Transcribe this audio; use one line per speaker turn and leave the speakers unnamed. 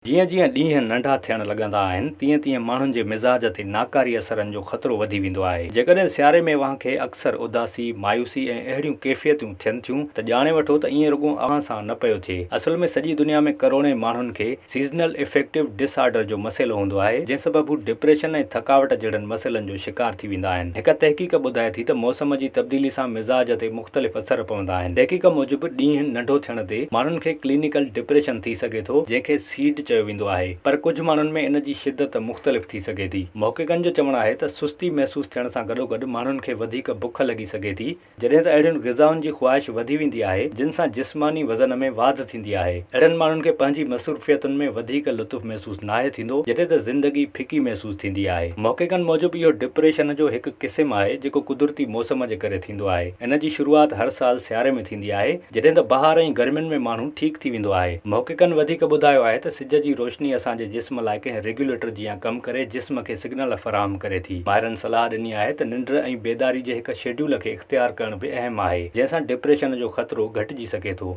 جيئن جيئن ڏينهن ننڍا ٿيڻ لڳندا آهن، تيئن تيئن ماڻهن جي مزاج تي ناڪاري اثرن جو خطرو وڌي ويندو آهي. جيڪڏهن سياري ۾ اوهان کي اڪثر اداسي، مايوسي ۽ اهڙيون ڪيفيتون ٿين ٿيون ته ڄاڻي وٺو ته ائين رڳو اوهان سان نه پيو ٿئي. اصل ۾ سڄي دنيا ۾ ڪروڙين ماڻهن کي سيزنل افيڪٽو ڊس آرڊر جو مسئلو هوندو آهي، جنهن سبب هو ڊپريشن ۽ ٿڪاوٽ جهڙن مسئلن جو شڪار ٿي ويندا آهن. هڪ تحقيق ٻڌائي ٿي ته موسم جي تبديلي سان مزاج تي مختلف اثر پوندا آهن. تحقيق موجب ڏينهن ننڍو ٿيڻ تي ماڻهن کي ڪلينيڪل ڊپريشن ٿي سگهي ٿو، جنهن کي سيڊ چيو ويندو آهي، پر ڪجهه ماڻهن ۾ ان جي شدت مختلف ٿي سگهي ٿي. محققن جو چوڻ آهي ته سستي محسوس ٿيڻ سان گڏوگڏ ماڻهن کي وڌيڪ بک لڳي سگهي ٿي، جڏهن ته اهڙين غذائن جي خواهش وڌي ويندي آهي، جن سان جسماني وزن ۾ واڌ ٿيندي آهي. اهڙن ماڻهن کي پنهنجي مصروفيتن ۾ وڌيڪ لطف محسوس ناهي ٿيندو، جڏهن ته زندگي ڦڪي محسوس ٿيندي آهي. محققن موجب اهو ڊپريشن جو هڪ قسم آهي، جيڪو قدرتي موسم جي ڪري ٿيندو آهي. ان جي شروعات هر سال سياري ۾ ٿيندي آهي، جڏهن ته بهار ۽ گرمين ۾ ماڻهو ٺيڪ ٿي ويندو آهي. محققن وڌيڪ ٻڌايو آهي ته سج جي روشني اسان جي جسم لاء ڪنهن ريگيوليٽر جيان ڪم ڪري جسم کي سگنل فراهم ڪري ٿي. ماهرن صلاح ڏني آهي ته ننڊ ۽ بيداري جي هڪ شيڊيول کي اختيار ڪرڻ به اهم آهي، جنهن سان ڊپريشن جو خطرو گهٽجي سگهي ٿو.